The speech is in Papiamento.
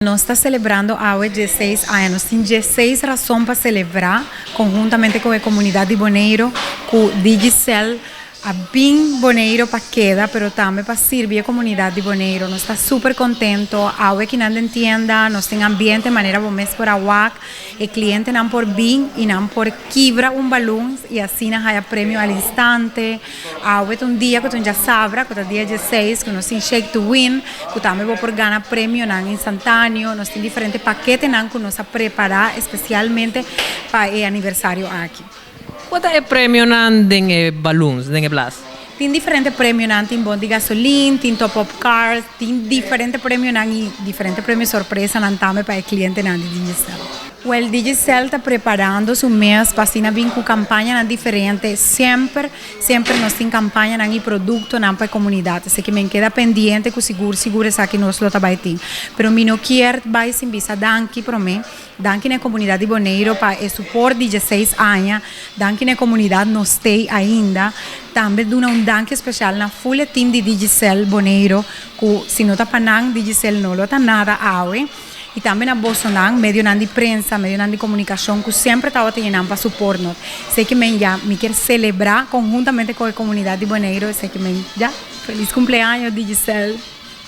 Nos ta selebrando awe 16 aña. Nos tin 16 rason pa selebrá konhuntamente ku e komunidat di Boneiru, ku Digicel a bin Boneiru pa keda, pero tambe pa sirbi e komunidat di Boneiru. Nos ta super kontentu. Awe kinan den tienda, nos tin ambiente manera bo mes por a wak. E klientenan por bin i nan por kibra un balon i asina haya premio al instante. Awe ta un dia ku ta un djasabra, ku ta dia 16, ku nos tin Shake to Win, ku tambe bo por gana premionan instantáneo. Nos tin diferente paketenan ku nos a prepará espesialmente pa e aniversario aki. Kua ta e premionan den e balons, den e blas? Tin diferente premionan, tin bon di gasolin, tin top up card, tin diferente premionan i diferente premio sorpresanan tambe pa e klientenan di Digicel. Well, Digicel ta preparando su mes pa asina bin ku kampañanan diferente. Semper, semper nos tin kampañanan i produktonan pa e komunidat. Así ke men keda pendiente ku sigur, sigur esaki nos lo ta bai tin. Pero mi no kier bai sin bisa danki promé. Danki na e komunidat di Boneiru pa e suport di 16 aña. Danki na e komunidat nos stay ainda. Tambe duna un danki spesial na full e team di Digicel Boneiru ku si no ta pa nan, Digicel no lo ta nada awe. I tambe na bosonan, medionan di prensa, medionan di komunikashon ku semper tabata yenan pa suport nos. Esei ke men ya mi kier selebrá konhuntamente ku e komunidat di Boneiru. Esei ke men ya. Felis kumpleaños, Digicel!